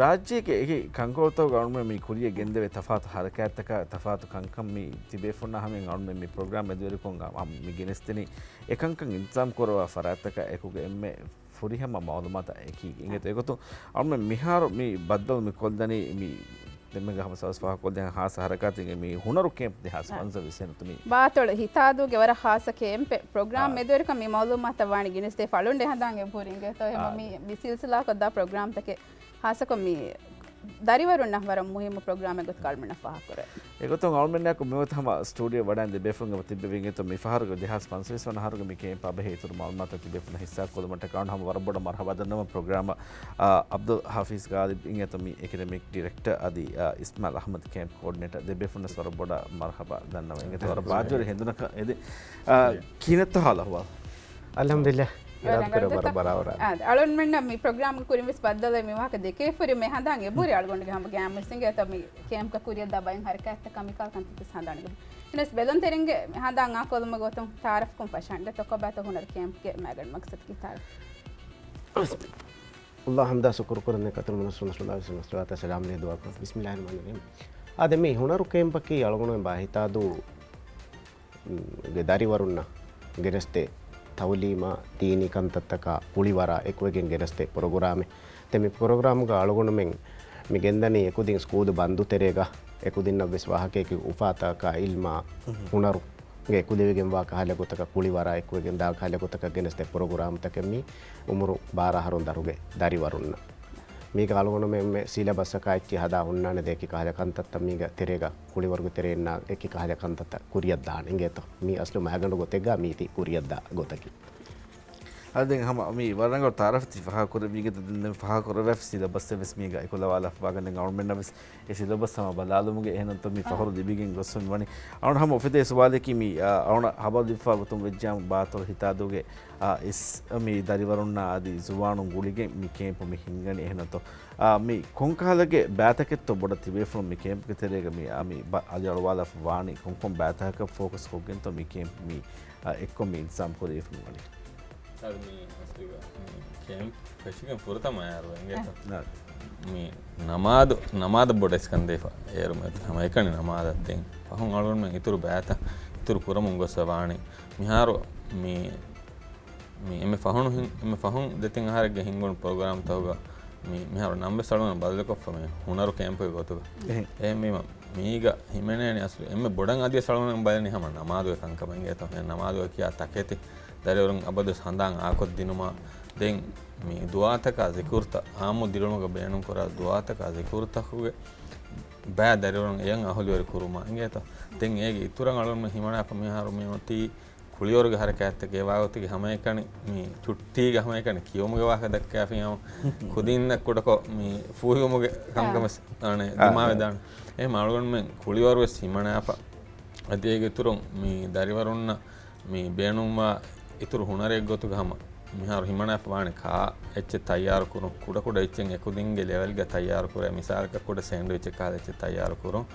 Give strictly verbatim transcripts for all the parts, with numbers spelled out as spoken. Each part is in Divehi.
ރާއްޖޭގެ އެކި ކަންކޮޅުތަކުގަ އަޅުމެން މި ކުރިޔަށް ގެންދެވޭ ތަފާތު ހަރަކާތްތަކާ ތަފާތު ކަންކަން މި ތިބޭފުންނާ ހަމައިން އަޅުމެން މި ޕްރޮގްރާމް މެދުވެރިކޮށް މި ގެނެސްދެނީ އެކަންކަން އިންތިޒާމް ކުރައްވާ ފަރާތްތަކާ އެކުގަ އެންމެ ފުރިހަމަ މައުލޫމާތަށް އެކީގެ އިނގޭތޯ. އެގޮތުން އަޅުމެން މިހާރު މި ބައްދަލު މި ކޮށްލަނީ މި ދެންމެ ހަމަ ސަވަސް ފާހަގަކޮށްދޭ ހާސް ހަރަކާތެއްގެ މި ހުނަރު ކޭމްޕް ދެހާސް ފަންސަވީސް އެން ތުމި ބާތޮޅު ހިތާދޫގެ ވަރަށް ހާސް ކޭމްޕެއް ޕްރޮގްރާމް އާ. މެދުވެރިކަން މި މައުލޫމާތަށް ވާނީ ގެނެސްދޭ ފަޅުން އެހަނދާން އެބަހުރި އިނގޭތޯ. އެހެން އާ. މި، މި ސިލްސިލާކޮށްދާ ޕްރޮގްރާމްތަކެއް ހާއްސަކޮށް މި ދަރިވަރުންނަށް ވަރަށް މުހިއްމު ޕްރޮގްރާމެއް ގޮތަކަށް އަޅުމެންނަށް ފާހަގަކުރޭ. އެގޮތުން އަޅުމެންނާއެކު މިވަގުތު ހަމަ ސްޓޫޑިއޯ ވަޑައިގެން ދެ ބޭފުޅުން އެބަ ތިއްބެވި އިނގޭތޯ. މި ފަހަރުގެ ދެހާސް ފަންސަވީސް ވަނަ އަހަރުގެ މި ކޭމްޕާ ބެހޭ އިތުރު މައުލޫމާތު ތިބޭފުޅުންނަށް ހިއްސާކޮށްލުމަށްޓަކާ ހަމަ ވަރަށް ބޮޑަށް މަރުހަބާ ދަންނަވަން ޕްރޮގްރާމަށް، އާ، އަބްދުލް ހަފީޒް ޣާލިބް އިނގޭތޯ މި އެކަޑެމިކް ޑިރެކްޓަރ އަދި، އާ، އިސްމާއިލް އަޙްމަދު ކޭމްޕް ކޯޑިނޭޓަރ ދެ ބޭފުޅުންނަށް ވަރަށް ބޮޑަށް މަރުހަބާ ދަންނަވަން އިނގޭތޯ. ވަރަށް ބާއްޖަވެރި ހެނދުނަށް އެދި، އާ، ކިހިނެއްތޯ ހާލު އަހުވާލު؟ އަލްޙަމްދުލިއްލާހް. އިރާދަކުރެ ވަރަށް ބަރާބަރާ. އާ، އަޅުންމެންނަށް މި ޕްރޮގްރާމްގެ ކުރިން ވެސް ބައްދަލުވެ މި ވާހަކަ ދެކޭފަ ހުރީ މި ހަނދާން އެބަހުރި އަޅުގަނޑުގެ ހަމަ ގައިމުވެސް އިނގޭތޯ މި ކޭމްޕްގަ ކުރިއަށްދާ ބައެއް ހަރަކާތްތަކާ މިކަހަލަ ކަންތައްތައް ހަނދާން އެބަހުރި. އެހެނަސް ބެލުންތެރިންގެ ހަނދާން އާކޮށްލުމުގެ ގޮތުން ތައާރަފްކުރުން ފަށަން ދެ ތޮކޮބާތޯ ހުނަރު ކޭމްޕްގެ މައިގަނޑު މަގްސަދަކީ ތައާރަފް. ﷲ ޙަމްދާ ޝުކުރު ކުރަން ކަތުރު މަންސޫރު ޞައްލައްލާހު ޢަލައިހި ވަސައްލަމަ ސަލާމް ދުޢާކޮށް. ބިސްމިއްލާހި ރަޙްމާނި ރަޙީމް. އާދެ، މި ހުނަރު ކޭމްޕަކީ އަޅުގަނޑުމެން ބާހިތާދޫ ގެ ދަރިވަރުންނަށް ގެނެސްދޭ ތައުލީމާ ދީނީ ކަންތައްތަކާ ކުޅިވަރާ އެކުވެގެން ގެނެސްދޭ ޕްރޮގްރާމެއް. ދެން މި ޕްރޮގްރާމްގަ އަޅުގަނޑުމެން މި ގެންދަނީ އެކުދިން ސްކޫލު ބަންދު ތެރޭގަ އެކުދިންނަށްވެސް ވާހަކައަކީ އުފާތަކާ އިލްމާ ހުނަރު ގެ އެކުލެވިގެންވާ ކަހަލަ ގޮތަކަށް ކުޅިވަރާ އެކުވެގެން ދާ ކަހަލަ ގޮތަކަށް ގެނެސްދޭ ޕްރޮގްރާމްތަކެއް މީ އުމުރު ބާރަ އަހަރުން ދަށުގެ ދަރިވަރުންނަށް. މީގަ އަޅުގަނޑުމެން އެންމެ ސިލަބަސްއަކާ އެއްޗެއް ހަދާ ހުންނާނެ ދޭ އެކި ކަހަލަ ކަންތައްތައް މީގަ ތެރޭގަ ކުޅިވަރުގެ ތެރެއިންނާ އެކި ކަހަލަ ކަންތައްތައް ކުރިއަށްދާނެ އިނގޭތޯ. މީ އަސްލު މައިގަނޑު ގޮތެއްގަ މީތި ކުރިއަށްދާ ގޮތަކީ. އަދި ދެން ހަމަ މި ވަރަށް ރަނގަޅު ތައާރަފްތި ފާހަގަކުރެއްވީގެ ދެން ފާހަގަކުރެވޭ ސިލަބަސްއެއްވެސް މީގަ އެކުލަވާލަފަވާގަން ދެން އަޅުމެންނަށްވެސް އެ ސިލަބަސް ހަމަ ބަލާލުމުގެ އެހެން ތޯ މި ފަހުރު ލިބިގެން ގޮސްފަ މިވަނީ. އަޅުން ހަމަ އުފެދޭ ސުވާލަކީ މި، އާ، އަޅުން ހަބަރު ލިބިފާ ގޮތުން ވެއްޖާމު ބާތޮޅު ހިތާދޫގެ، އާ، އިސް މި ދަރިވަރުންނާ އަދި ޒުވާނުން ގުޅިގެން މި ކޭމްޕު މި ހިންގަނީ އެހެން ތޯ. އާ، މި ކޮންކަހަލަގެ ބައިތަކެއްތޯ ބޮޑަށް ތިބޭފުޅުން މި ކޭމްޕްގެ ތެރޭގަ މި، އާ، މި ބަ-، އަލިއަޅުވާލާފަ ވާނީ ކޮންކޮން ބައިތަކަކަށް ފޯކަސް ކޮށްގެންތޯ މި ކޭމްޕް މި، އާ، އެއްކޮށް މި އިންތިޒާމް ކުރެވިފަ މިވަނީ. އަދި މި އަސްލުގަ މި ކޭމްޕް ފެށިގެން ފުރަތަމަ އަހަރު އިނގޭތޯ. އާ. މި ނަމާދު، ނަމާދަށް ބޮޑަށް އިސްކަން ދީފަ. އޭރު މެދު ހަމައެކަނި ނަމާދަށް ދެން. ފަހުން އަޅުގަނޑުމެން އިތުރު ބައިތައް އިތުރު ކުރަމުން ގޮސްފަ ވާނީ. މިހާރު މި، މި އެންމެ ފަހުނު ހިން-، އެންމެ ފަހުން ދެތިން އަހަރެއްގެ ހިންގުނު ޕްރޮގްރާމްތަކުގަ މި، މިހާރު ނަމަވެސް އަޅުގަނޑު ބަދަލުކޮށްފަ މި ހުނަރު ކޭމްޕުގެ ގޮތުގަ. އެހެން. އެހެންވީމަ މީގަ ހިމެނޭނެ އަސްލު އެންމެ ބޮޑަށް އަދިވެސް އަޅުގަނޑު ބަލަނީ ހަމަ ނަމާދުގެ ކަންކަމަށް އިނގޭތޯ. އެ ނަމާދުގަ ކިޔާ ތަކެތި ދަރިވަރުން އަބަދުވެސް ހަނދާން އާކޮށްދިނުމާ ދެން މި ދުޢާތަކާ ޒިކުރުތައް އާއްމު ދިރިއުޅުމުގަ ބޭނުންކުރާ ދުޢާތަކާ ޒިކުރުތަކުގެ ބައި ދަރިވަރުން އެޔަށް އަހުލުވެރި ކުރުމާ އިނގޭތޯ. ދެން އޭގެ އިތުރަށް އަޅުގަނޑުމެން ހިމަނާފަ މިހާރު މި އޮތީ ކުޅިވަރުގެ ހަރަކާތްތަކެއް ވާގޮތުގެ ހަމައެކަނި މި ޗުއްޓީގެ ހަމައެކަނި ކިޔުމުގެ ވާހަކަ ދައްކާފި ހަމަ ކުދިންނަށް ކުޑަކޮށް މި ފޫހިވުމުގެ ކަންކަމަށް އާ. ދިމާވެދާނެ. އެހެން އަޅުގަނޑުމެން ކުޅިވަރުވެސް ހިމަނާފަ އަދި އޭގެ އިތުރުން މި ދަރިވަރުންނަށް މި ބޭނުންވާ އިތުރު ހުނަރެއް ގޮތުގަ ހަމަ މިހާރު ހިމަނާފަ ވާނެ ކާ އެއްޗެއް ތައްޔާރު ކުރުން، ކުޑަކުޑަ އެއްޗެއް އެކުދިންގެ ލެވެލްގަ ތައްޔާރު ކުރޭ، މިސާލަކަށް ކުޑަ ސޭންޑްވިޗެއް ކަހަލަ އެއްޗެއް ތައްޔާރު ކުރުން.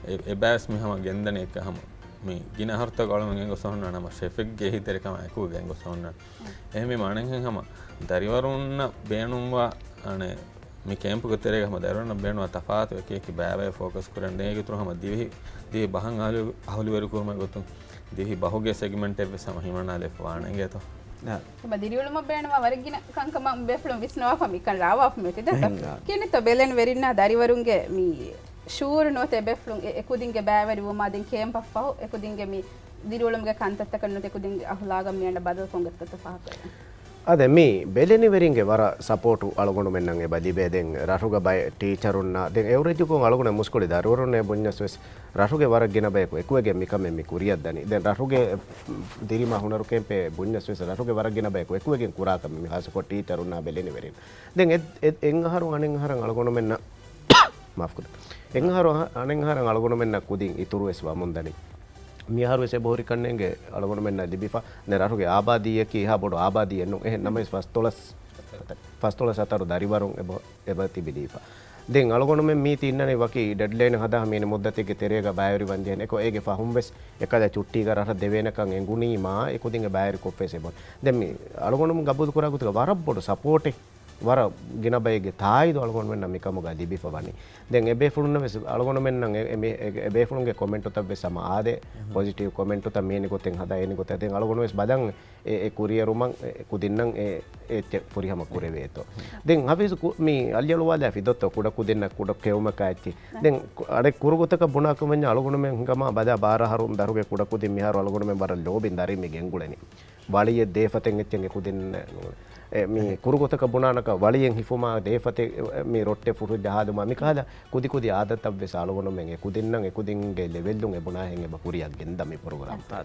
އެ، އެބައިވެސް މި ހަމަ ގެންދަނީ އެކަ ހަމަ މި ގިނަ އަހަރުތަކު އަޅުގަނޑު ގެންގޮސް ހުންނަ ނަމަ ޝެފެއްގެ އެހީތެރިކަމާ އެކު ގެންގޮސް ހުންނަ. އެހެންވީމަ އަނެއްހެން ހަމަ ދަރިވަރުންނަށް ބޭނުންވާ އަނެއް މި ކޭމްޕުގެ ތެރޭގަ ހަމަ ދަރިވަރުންނަށް ބޭނުންވާ ތަފާތު އެކި އެކި ބައިބައި ފޯކަސް ކުރަން ދޭ. އޭގެ އިތުރު ހަމަ ދިވެހި، ދިވެހި ބަހަށް އަހުލު، އަހުލުވެރި ކުރުމުގެ ގޮތުން ދިވެހި ބަހުގެ ސެގްމެންޓެއްވެސް ހަމަ ހިމަނާލެފަ ވާނެ އިނގޭތޯ. އާ. ހަމަ ދިރިއުޅުމަށް ބޭނުންވާ ވަރަށް ގިނަ ކަންކަމަށް ބޭފުޅުން ވިސްނަވާފަ މިކަން ރާވާފަ މިއޮތީ ދެން. އެހެން، އާ. ކިހިނެއްތޯ ބެލެނިވެރިންނާ ދަރިވަރުންގެ މި ޝުޢޫރު ނުވަތަ އެބޭފުޅުން އެ، އެކުދިންގެ ބައިވެރިވުމާ ދެން ކޭމްޕަށް ފަހު އެކުދިންގެ މި ދިރިއުޅުމުގެ ކަންތައްތަކަށް ނުވަތަ އެކުދިންގެ އަހުލާގަށް މިއަންނަ ބަދަލުކޮށް ގޮތަކަށް ފާހަގަކުރެވެން. އާދެ، މި ބެލެނިވެރިންގެ ވަރަށް ސަޕޯޓު އަޅުގަނޑުމެންނަށް އެބަ ލިބޭ. ދެން ރަށުގަ ބައެއް ޓީޗަރުންނާ، ދެން އެވްރެޖުކޮށް އަޅުގަނޑު މުސްކުޅި ދަރިވަރުންނޭ ބުންޏަސް ވެސް ރަށުގެ ވަރަށް ގިނަ ބަޔަކު އެކުވެގެން މިކަމެއް މި ކުރިއަށްދަނީ. ދެން ރަށުގެ ދިރިމާ ހުނަރު ކޭމްޕޭ ބުންޏަސް ވެސް ރަށުގެ ވަރަށް ގިނަ ބަޔަކު އެކުވެގެން ކުރާ ކަމެއް މި ހާއްސަކޮށް ޓީޗަރުންނާ ބެލެނިވެރިން. ދެން އެ، އެ، އެއް އަހަރު އަނެއް އަހަރަށް އަޅުގަނޑުމެންނަށް، މާފުކުރޭ. އެއް އަހަރު އަހަ-، އަނެއް އަހަރަށް އަޅުގަނޑުމެންނަށް ކުދިން އިތުރުވެސް ވަމުންދަނީ. މިއަހަރުވެސް އެބަހުރިކަންނޭނގެ އަޅުގަނޑުމެންނަށް ލިބިފަ. ދެން ރަށުގެ އާބާދީއަކީ އެހާ ބޮޑު އާބާދީއެއް ނޫން. އެހެން ނަމަވެސް ފަސްދޮޅަސް، ފަސްދޮޅަސް ހަތަރު ދަރިވަރުން އެބަ، އެބަ ތިބިލީފަ. ދެން އަޅުގަނޑުމެން މީތި އިންނަނީ ވަކި ޑެޑްލައިން ހަދާ މީނަ މުއްދަތެއްގެ ތެރޭގަ ބައިވެރިވަންޖެހޭނެ. އެކޮ އޭގެ ފަހުންވެސް އެކަލަ ޗުއްޓީގަ ރަށަށް ދެވޭނެކަން އެނގުނީމާ އެކުދިންގެ ބައިވެރި ކޮށްފައިސް އެބަ. ދެން މި އަޅުގަނޑުމެން ގަބޫލު ކުރާ ގޮތުގަ ވަރަށް ބޮޑު ސަޕޯޓެއް ވަރަށް ގިނަ ބައެއްގެ ތާއީދު އަޅުގަނޑުމެންނަށް މިކަމުގަ ލިބިފަ ވަނީ. ދެން އެބޭފުޅުންނަށް ވެސް އަޅުގަނޑުމެންނަށް އެ، އެ، މި، އެ، އެބޭފުޅުންގެ ކޮމެންޓުތައް ވެސް ހަމަ އާދޭ، ޕޮޒިޓިވް ކޮމެންޓުތައް މީނި ގޮތެއް ހަދާ އޭނި ގޮތެއް. ދެން އަޅުގަނޑު ވެސް ބަލަން އެ، އެ ކުރިއެރުމަށް އެ ކުދިންނަށް އެ، އެ އެއްޗެއް ފުރިހަމަ ކުރެވޭތޯ. ދެން ހަފީޒު ކު-، މި އަލިއަޅުވާލާ ފިދޮތޯ ކުޑަ ކުދިންނަށް ކުޑަ ކެއުމަކާ އެއްޗި. ދެން ކު-، އަޑެއް ކުރުގޮތަކަށް ބުނާކަމަށް އަޅުގަނޑުމެން ހިނގަމާ ބަލާ ބާރަ އަހަރުން ދަށުގެ ކުޑަ ކުދިން މިހާރު އަޅުގަނޑުމެން ވަރަށް ލޯބިން ދަރިން މި ގެންގުޅެނީ. ވަޅިއެއް ދޭފަތެއް އެއްޗެއް އެ ކުދިން އެ، މި ކުރުގޮތަކަށް ބުނާނަކަށް ވަޅިއެއް ހިފުމާ ދޭފަތެއް މި ރޮއްޓެއް ފުށު ޖަހާލުމާ މި ކަހަލަ ކުދި ކުދި އާދަތަށް ވެސް އަޅުގަނޑުމެން އެ ކުދިންނަށް އެ ކުދިންގެ ލެވެލްއުން އެ ބުނާހެން އެބަ ކުރިއަށް ގެންދަ މި ޕްރޮގްރާމް. އާ،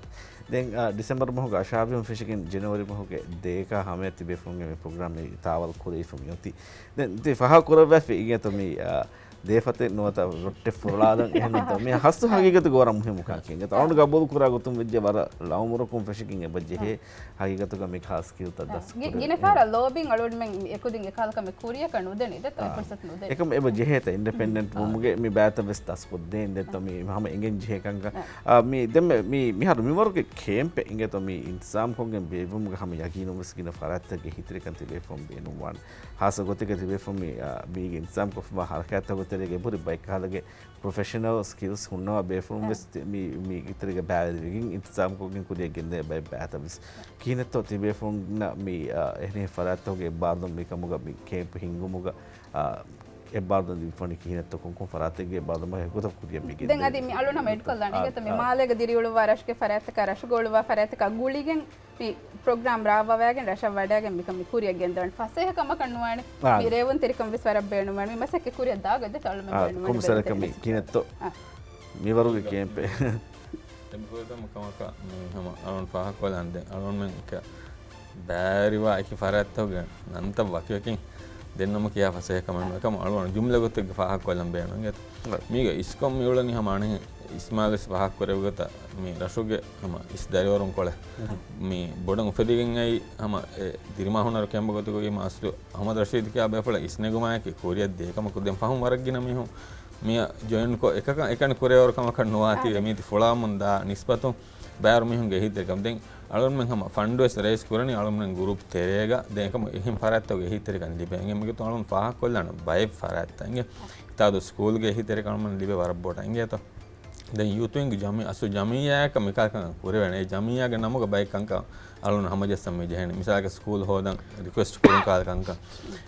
ދެން، އާ، ޑިސެމްބަރު މަހުގެ އަށާވީހުން ފެށިގެން ޖެނުއަރީ މަހުގެ ދޭކާ ހަމަޔަށް ތިބޭފުޅުންގެ މި ޕްރޮގްރާމް މި ތާވަލް ކުރެވިފަ މިއޮތީ. ދެން ތި ފާހަގަ ކުރައްވައިފި އިނގޭތޯ މި، އާ، ދޭފަތެއް ނުވަތަ ރޮއްޓެއް ފުރޮޅާލަން އެހެންތޯ. މި ހަސް ހަގީގަތުގަ ވަރަށް މުހިއްމު ކަންކަން. އަޅުގަނޑު ގަބޫލު ކުރާ ގޮތުން ވެއްޖެ ވަރަށް ޅައުމުރަކުން ފެށިގެން އެބަ ޖެހޭ ހަގީގަތުގަ މި ޚާއްސަ ސްކިލްތައް ދަސް ގި-، ކުރެވޭ. ގިނަ ފަހަރަށް ލޯބިން އަޅުގަނޑުމެން އެކުދިން އެކަހަލަ ކަމެއް ކުރިޔަކަށް ނުދެނީ ދެތޯ އެ އާ. ފުރުސަތު ނުދެނީ. އެކަމް އެބަ ޖެހޭތަ އިންޑިޕެންޑެންޓް ވުމުގެ މި ބައިތައް ވެސް ދަސްކޮށްދޭން ދެތޯ މި ހަމަ އެނގެން ޖެހޭ ކަންކަން. އާ. އާ، މި ދެން މި، މިހާރު މިވަރުގެ ކޭމްޕެއް އިނގޭތޯ މި އިންތިޒާމް ކޮށްގެން ބޭއްވުމުގެ ހަމަ ޔަގީނުން ވެސް ގިނަ ފަރާތްތަކެއް އެހީތެރިކަން ތިބޭފުޅުން ބޭނުންވާނެ. ހާއްސަ ގޮތެއްގަ ތިބޭފުޅުން މި، އާ، މީގެ އިންތިޒާމް ކޮށްފައިވާ ހަރަކާތްތައް ގޮތެރޭގަ އެބަހުރި ބައެއް ކަހަލަގެ ޕްރޮފެޝަނަލް ސްކިލްސް ހުންނަވާ ބޭފުޅުން ވެސް ތި-، މި، މި އިތުރީގަ ބައިވެރިވެގެން އިންތިޒާމްކޮށްގެން ކުރިއަށް ގެންދޭ ބައެއް ބައިތައް ވެސް. ކިހިނެއްތޯ ތިބޭފުޅުންނަށް މި، އާ، އެހެނިހެން ފަރާތްތަކުގެ އެއްބާރުލުން މިކަމުގަ މި ކޭމްޕް ހިންގުމުގަ، އާ، އެއްބާރުލުން ލިބިފަނީ ކިހިނެއްތޯ ކޮންކޮން ފަރާތެއްގެ އެއްބާރުލުން ހެކުތަ ކުރިއަށް މި ގެންދޭ. ދެން އަދި މި އަޅުނަމަ އެޑްކޮށްލާނެ އާ، އިނގޭތަ މި އާ. މާލޭގަ ދިރިއުޅުއްވާ ރަށުގެ ފަރާތްތަކާ ރަށުގަ އުޅުއްވާ ފަރާތްތަކާ ގުޅިގެން މި ޕްރޮގްރާމް ރާވަވައިގެން ރަށަށް ވަޑައިގެން މިކަން މި ކުރިއަށް ގެންދަވަން ފަސޭހަ ކަމަކަށް ނުވާނެ. އާ. މި ރޭވުންތެރިކަން ވެސް ވަރަށް ބޭނުންވާނެ. މި މަސައްކަތް ކުރިއަށް ދާގޮތް ދެތޯ އަޅުމެން އާ، ބޭނުންވާނެ ކޮންމެ މި ސަރަކަށް މި ދެން ކިހިނެއްތޯ އާ. މިވަރުގެ ކޭމްޕެއް. ދެން ބުރަދަމަ ކަމަކަށް މި ހަމަ އަޅުން ފާހަގަކޮށްލަން ދެން އަޅުންމެން އެކަ ބައިވެރިވާ އެކި ފަރާތްތަކުގެ ނަންތައް ވަކިވަކިން ދެންނަމަ ކިޔާ ފަސޭހަ ކަމެއް ނުވޭ. އެކަމަ އަޅުގަނޑު ޖުމްލަ ގޮތެއްގެ ފާހަގަކޮށްލަން ބޭނުން އިނގޭތަ. މީގަ އިސްކޮށް މި އުޅެނީ ހަމަ އަނެއް އިސްމާލް ވެސް ފާހަގަކުރެއްވި ގޮތަށް މި ރަށުގެ ހަމަ އިސް ދަރިވަރުން ކޮޅެއް. މި ބޮޑަށް އުފެދިގެން އައި ހަމަ އެ ދިރިމާ ހުނަރު ކެމްޕް ގޮތުގައި މާސްޓަރު އަހުމަދު ރަޝީދު ކިޔާ ބޭފުޅަށް އިސްނެގުމާއެކީ ކުރިއަށް ދޭ ކަމަކު. ދެން ފަހުން ވަރަށް ގިނަ މީހުން މިއަށް ޖޮއިންކޮށް އެކަކަށް އެކަނި ކުރެވޭވަރު ކަމަކަށް ނުވާތީވެ އާ. މީތި ފުޅާމުން ދާ ނިސްބަތުން ބައިވަރު މީހުންގެ އެހީތެރިކަން. ދެން އަޅުގަނޑުމެން ހަމަ ފަންޑް ވެސް ރޭސް ކުރަނީ އަޅުގަނޑުމެން ގުރޫޕް ތެރޭގަ. ދެން އެކަމަ އެހެން ފަރާތްތަކުގެ އެހީތެރިކަން ލިބޭ. އެނގޭ މިގޮތުން އަޅުގަނޑު ފާހަގަކޮށްލާނަން ބައެއް ފަރާތްތައް އިނގޭ. އިތާދު ސްކޫލްގެ އެހީތެރިކަން އަޅުގަނޑު ލިބޭ ވަރަށް ބޮޑަށް އިނގޭތޯ. ދެން ޔޫތު ވިންގް ޖަމި-، އަސްލު ޖަމިއްޔާއަކަށް މިކަހަލަ ކަން ކުރެވޭނެ. އެ ޖަމިއްޔާގެ ނަމުގަ ބައެއް ކަންކަން އަޅުގަނޑު ހަމަޖައްސަން މި ޖެހޭނެ. މިސާލަކަށް ސްކޫލް ހޯދަން ރިކުއެސްޓް ކުރުން ކަހަލަ ކަންކަން.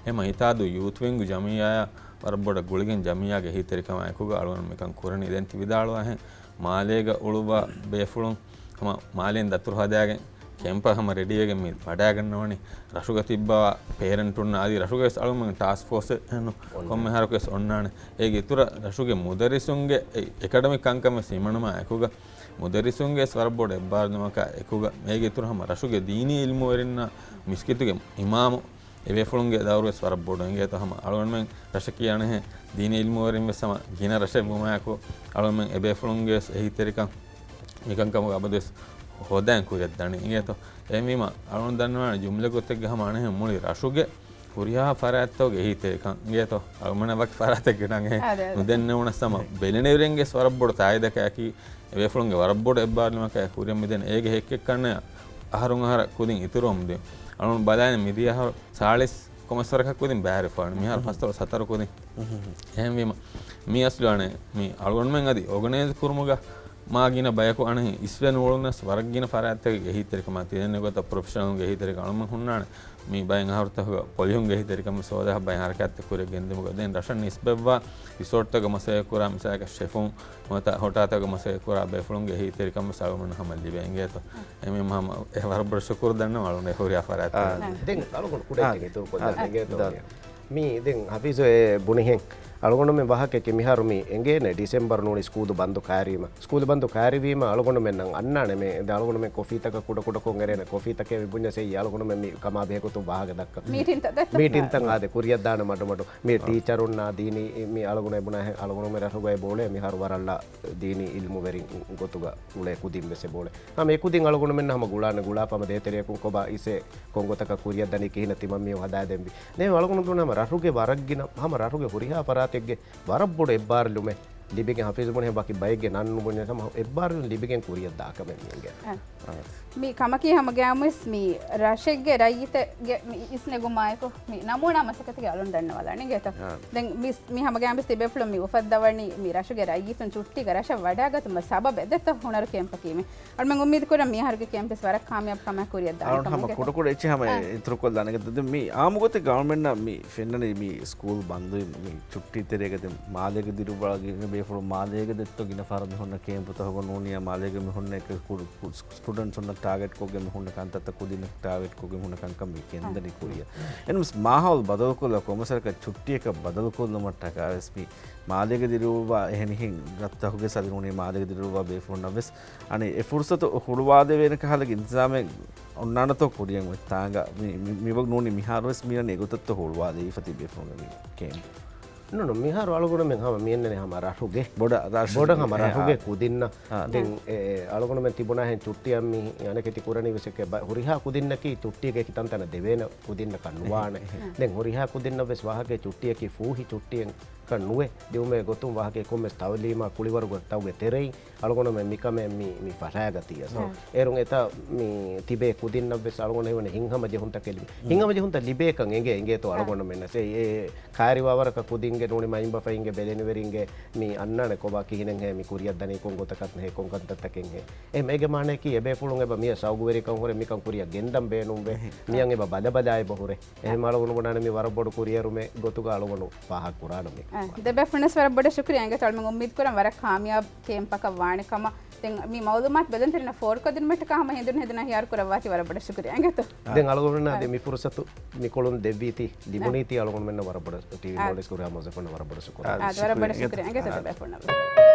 އެހެން އިތާދު ޔޫތު ވިންގް ޖަމިއްޔާއާ ވަރަށް ބޮޑަށް ގުޅިގެން ޖަމިއްޔާގެ އެހީތެރިކަމާ އެކުގަ އަޅުގަނޑު މިކަން ކުރަނީ. ދެން ތި ވިދާޅުވާހެން މާލޭގަ އުޅުއްވާ ބޭފުޅުން ހަމަ މާލޭން ދަތުރު ހަދާގެން ކެމްޕަށް ހަމަ ރެޑީވެގެން މި ވަޑައިގަންނަވަނީ. ރަށުގަ ތިއްބަވާ ޕޭރެންޓުންނާ އަދި ރަށުގަ ވެސް އަޅުގަނޑު ޓާސްކް ފޯސް އެއް ކޮންމެ ހަރަކު ވެސް އޮންނާނެ. އޭގެ އިތުރަށް ރަށުގެ މުދައްރިސުންގެ އެ-، އެކަޑަމިކް ކަންކަން ވެސް ހިމަނުމާ އެކުގަ މުދައްރިސުންގެ ވެސް ވަރަށް ބޮޑު އެއްބާރުލުމަކާ އެކުގަ އޭގެ އިތުރަށް ހަމަ ރަށުގެ ދީނީ އިލްމުވެރިންނާ މިސްކިތުގެ އިމާމު އެބޭފުޅުންގެ ދައުރު ވެސް ވަރަށް ބޮޑު އިނގޭތޯ. ހަމަ އަޅުގަނޑުމެން ރަށަކީ އަނެއްހެން ދީނީ އިލްމުވެރިން ވެސް ހަމަ ގިނަ ރަށެއް ވުމާއެކު އަޅުގަނޑުމެން އެބޭފުޅުންގެ ވެސް އެހީތެރިކަން މިކަންކަމުގަ އަބަދުވެސް ހޯދަން ކުރިއަށްދާނެ އިނގޭތޯ. އެހެންވީމަ އަޅުގަނޑު ދަންނަވާނެ ޖުމްލަ ގޮތެއްގަ ހަމަ އަނެއްހެން މުޅި ރަށުގެ ހުރިހާ ފަރާތްތަކުގެ އެހީތެރިކަން އިނގޭތޯ. އަޅުގަނޑަށް ވަކި ފަރާތެއްގެ ނަން އެހެން އާ، ދެ، ދެ. ނުދެންނެވުނަސް ހަމަ ބެލެނިވެރިންގެ ވެސް ވަރަށް ބޮޑު ތާއީދަކަށް އެކީ އެބޭފުޅުންގެ ވަރަށް ބޮޑު އެއްބާރުލުމަކާ ކުރިއަށް މިދެން. އޭގެ ހެއްކެއްކަންނެއް އަހަރުން އަހަރަށް ކުދިން އިތުރުވަމުންދިޔަ. އަޅުގަނޑު ބަލާނެ މިދިޔަ އަހަރު ސާޅީސް ކޮމެސް ވަރަކަށް ކުދިން ބައިވެރިފަވަނީ. މިހާރު ފަސްދޮޅަސް ހަތަރު ކުދިން. އެހެންވީމަ މީ އަސްލު އަނެއް މި އަޅުގަނޑުމެން އަދި އޯގަނައިޒް ކުރުމުގަ މާ ގިނަ ބަޔަކު އަނެއް އިސްވެ ނޫޅުނަސް ވަރަށް ގިނަ ފަރާތްތަކުގެ އެހީތެރިކަމާ ތިދެންނެ ގޮތަށް ޕްރޮފެޝަނަލްގެ އެހީތެރިކަން އަޅުގަނޑު ހުންނާނެ. މި ބައެއް އަހަރުތަކުގަ ޕޮލިހުންގެ އެހީތެރިކަން ވެސް ހޯދާ ބައެއް ހަރަކާތްތައް ކުރިއަށް ގެންދިއުމުގަ ދެން ރަށަށް ނިސްބަތްވާ ރިސޯޓްތަކުގަ މަސައްކަތް ކުރާ މިސާލަކަށް ޝެފުން ނުވަތަ ހޮޓާތަކުގަ މަސައްކަތް ކުރާ ބޭފުޅުންގެ އެހީތެރިކަން ވެސް އަޅުގަނޑު ހަމަ ލިބޭ އިނގޭތޯ. އެމީ ހަމަ އެ ވަރަށް ބޮޑަށް ޝުކުރު ދަންނަވަން އަޅުގަނޑު ހުރިހާ ފަރާތްތަކަށް. ދެން އަޅުގަނޑު ކުޑަ އެއްޗެއް އިތުރު ކޮށްލާނަން އިނގޭތޯ. މި ދެން ހަފީޒު އެ ބުނިހެން އަޅުގަނޑުމެން ވާހަކައަކީ މިހާރު މި އެނގޭނެ ޑިސެމްބަރު ނޫނީ ސްކޫލު ބަންދު ކާރީމަ. ސްކޫލު ބަންދު ކާރިވީމަ އަޅުގަނޑުމެންނަށް އަންނާނެ މޭ. ދެން އަޅުގަނޑުމެން ކޮފީތަކަށް ކުޑަކުޑަކޮށް އެރޭނެ. ކޮފީތަކޭ މި ބުންޏަސް އެއީ އަޅުގަނޑުމެން މި ކަމާ ބެހޭގޮތުން ވާހަކަ ދައްކަ. މީޓިންތައް ދެއްތަ؟ މީޓިންތައް އާދެ ކުރިއަށްދާނެ މަޑުމަޑު. މި ޓީޗަރުންނާ ދީނީ މި އަޅުގަނޑު އެބުނާހެން އަޅުގަނޑުމެން ރަށުގައި ބޯޅެ މިހާރު ވަރަށް ދީނީ އިލްމުވެރިން ގޮތުގަ އުޅޭ ކުދިން ވެސް އެބޯޅެ. ހަމަ އެކުދިން އަޅުގަނޑުމެންނަށް ހަމަ ގުޅާނެ ގުޅާފަ ހަމަ ދޭތެރެއަކުން ކޮބާ އިސޭ ކޮންގޮތަކަށް ކުރިއަށްދަނީ ކިހިނެއް ތިމަންމީހުން ހަދާދެންވީ. ދެން އަޅުގަނޑު ހަމަ ރަށުގެ ވަރަށްގިނަ ހަމަ ރަށުގެ ހުރިހާ ފަރާތެއްގެ ވަރަށް ބޮޑު އެއްބާރުލުމެއް ލިބިގެން ހަފީޒު ބުނި ބަކި ބައެއްގެ ނަން ނުބުނި ހަމަ އެއްބާރު ލިބިގެން ކުރިއަށް ދާކަމެއް މި އިނގޭ. އަ. އަ. މި ކަމަކީ ހަމަ ގައިމުވެސް މި ރަށެއްގެ ރައްޔިތެއްގެ މި އިސްނެގުމާއެކު މި ނަމޫނާ މަސައްކަތުގެ އަޅުން ދަންނަވާލާނެ އިނގޭތޯ. އާ. ދެން މި، މި ހަމަ ގައިމުވެސް ތިބޭފުޅުން މި އުފައްދަވަނީ މި ރަށުގެ ރައްޔިތުން ޗުއްޓީގަ ރަށަށް ވަޑާގަތުމަށް ސަބަބެއް ދެއްތޯ ހުނަރު ކެމްޕަކީ މި. އަޅުމެން އުއްމީދު ކުރަން މި އަހަރުގެ ކެމްޕެސް ވަރަށް ކާމިޔާބު ކަމާ ކުރިއަށް ދާނެ އަޅުން ކަމަށް ހަމަ އިނގޭތޯ. ކުޑަކުޑަ އެއްޗެއް ހަމަ އާ. އިތުރުކޮށްލާނެ. ދެން މި އާއްމު ގޮތެއް ގަވަރމެންޓް މި ފެންނަނީ މި ސްކޫލް ބަންދުވި މި ޗުއްޓީ ތެރޭގަ ދެން މާލޭގަ ދިރުއްވާ ގިނަ ބޭފުޅުން މާލޭގަ ދެއްތޯ ގިނަ ފަހަރަށް މި ހުންނަ ކޭމްޕުތަކުގަ ނޫނިއްޔާ މާލޭގަ މި ހުންނަ އެކަ ކުޑަ ސްޓޫޑެންޓްސް ހުންނަ ޓާގެޓްކޮށްގެން މި ހުންނަ ކަންތައްތައް ކުދިންނަށް ޓާގެޓްކޮށްގެން މި ހުންނަ ކަންކަން މި ގެންދަނީ ކުރިއަށް. އެންމެސް މާހައުލް ބަދަލުކޮށްލާ ކޮންމެސް ވަރަކަށް ޗުއްޓީއަކަށް ބަދަލުކޮށްލުމަށްޓަކާވެސް މި މާލޭގަ ދިރުއްވާ އެހެނިހެން ރަށްތަކުގެ ސަލި ނޫނީ މާލޭގަ ދިރުއްވާ ބޭފުޅުންނަށްވެސް އަނެއް އެ ފުރުސަތު ހުޅުވާދެވޭނެ ކަހަލަ އިންތިޒާމެއް އޮންނާނެތޯ ކުރިއަށް އޮތް ތާނގަ މި، މި، މިވަގު ނޫނީ މިހާރުވެސް މިއަންނަ އެގޮތަށްތޯ ހުޅުވާލެވިފަ ތިބޭފުޅުންގެ މި ކޭމްޕް. ނޫނު، މިހާރު އަޅުގަނޑުމެން ހަމަ މިއަންނަނީ ހަމަ ރަށުގެ. ބޮޑަށް ރަށުގެ. ބޮޑަށް ހަމަ އެ، ރަށުގެ އާ. ކުދިންނަށް. އާ. ދެން އެ، އެ، އަޅުގަނޑުމެން ތިބުނާހެން ޗުއްޓިއަށް މި އަނެކެތި ކުރަނީ ވެސް އެކެ ބަ-، ހުރިހާ ކުދިންނަކީ ޗުއްޓީގެ އެކި ތަންތަނަށް ދެވޭނެ ކުދިންނަކަށް ނުވާނެ. ދެން ހުރިހާ ކުދިންނަށް ވެސް ވާހަކައެއް ޗުއްޓިއަކީ ފޫހި ޗުއްޓިއެއް ކަން ނުވެ، ދިއުމޭ ގޮތުން ވާހަކައެއް ކޮންމެސް ތައުލީމާ ކުޅިވަރުގަ ތައުގެ ތެރެއިން އަޅުގަނޑުމެން މިކަމެއް މި، މި ފަށާގަތީ އަސް. އާ. އޭރުން އެތައް މި ތިބޭ ކުދިންނަށް ވެސް އަޅުގަނޑު ހީވަނީ ހިތްހަމަ ޖެހުންތަކެއް ލިބި. ހިތްހަމަ ޖެހުންތައް ލިބޭކަން އެނގޭ، އެނގޭތޯ އާ. އަޅުގަނޑުމެންނަށް. އެ، އެ ކައިރިވާވަރަކަށް ކުދިންގެ ނޫނީ މައިންބަފައިންގެ ބެލެނިވެރިންގެ މި އަންނާނެ ކޮބާ ކިހިނެއްހޭ މި ކުރިއަށް ދަނީ ކޮން ގޮތަކަށްހޭ ކޮން ކަންތައްތަކެއްހޭ. އެހެން އޭގެ މާނައަކީ އެބޭފުޅުން އެބަ މިއަށް ޝައުގުވެރިކަން ހުރެ މިކަން ކުރިއަށް ގެންދަން ބޭނުންވޭ. އެހެން. މިއަން އެބަ ބަލަބަލާ އެބަ ހުރޭ. އެހެން އަޅުގަނޑު ބުނާނެ މި ވަރަށް ބޮޑު ކުރިއެރުމެއް ގޮތުގަ އަޅުގަނޑު ފާހަގަ ކުރާނަމޭ. އަ، ދެބޭފުޅުންވެސް ވަރަށް ބޮޑަށް ޝުކުރިއްޔާ އިނގޭތޯ. އަޅުމެން އުއްމީދު ކުރަން ވަރަށް ކާމިޔާބު ކޭމްޕަކަށް ވާނެ ކަމަށް. ދެން މި މައުލޫމާތު ބެލުންތެރިންނަށް ފޯރުކޮށްދިނުމަށް ޓަކާ ހަމަ ހެނދުނު ހެދުނަށް ހިޔާރު ކުރައްވާތީ ވަރަށް ބޮޑަށް ޝުކުރިއްޔާ އިނގޭތޯ. ދެން އަޅުގަނޑުމެންނަށް އަ، އަދި މި ފުރުސަތު މިކޮޅުން ދެއްވީތީ ލިބުނީތީ އަ، އަޅުގަނޑުމެންނަށް ވަރަށް ބޮޑަށް ޓީވީ އަ، ނޯލެޖް ކުރިއަށް ހަމަ ހުރިހާ މުވައްޒަފުންނަށް ވަރަށް ބޮޑަށް ޝުކުރިއްޔާ. އަ، ވަރަށް ބޮޑަށް ޝުކުރިއްޔާ. ޝުކުރިއްޔާ އިނގޭތޯ ދެބޭފުޅުންނަށް.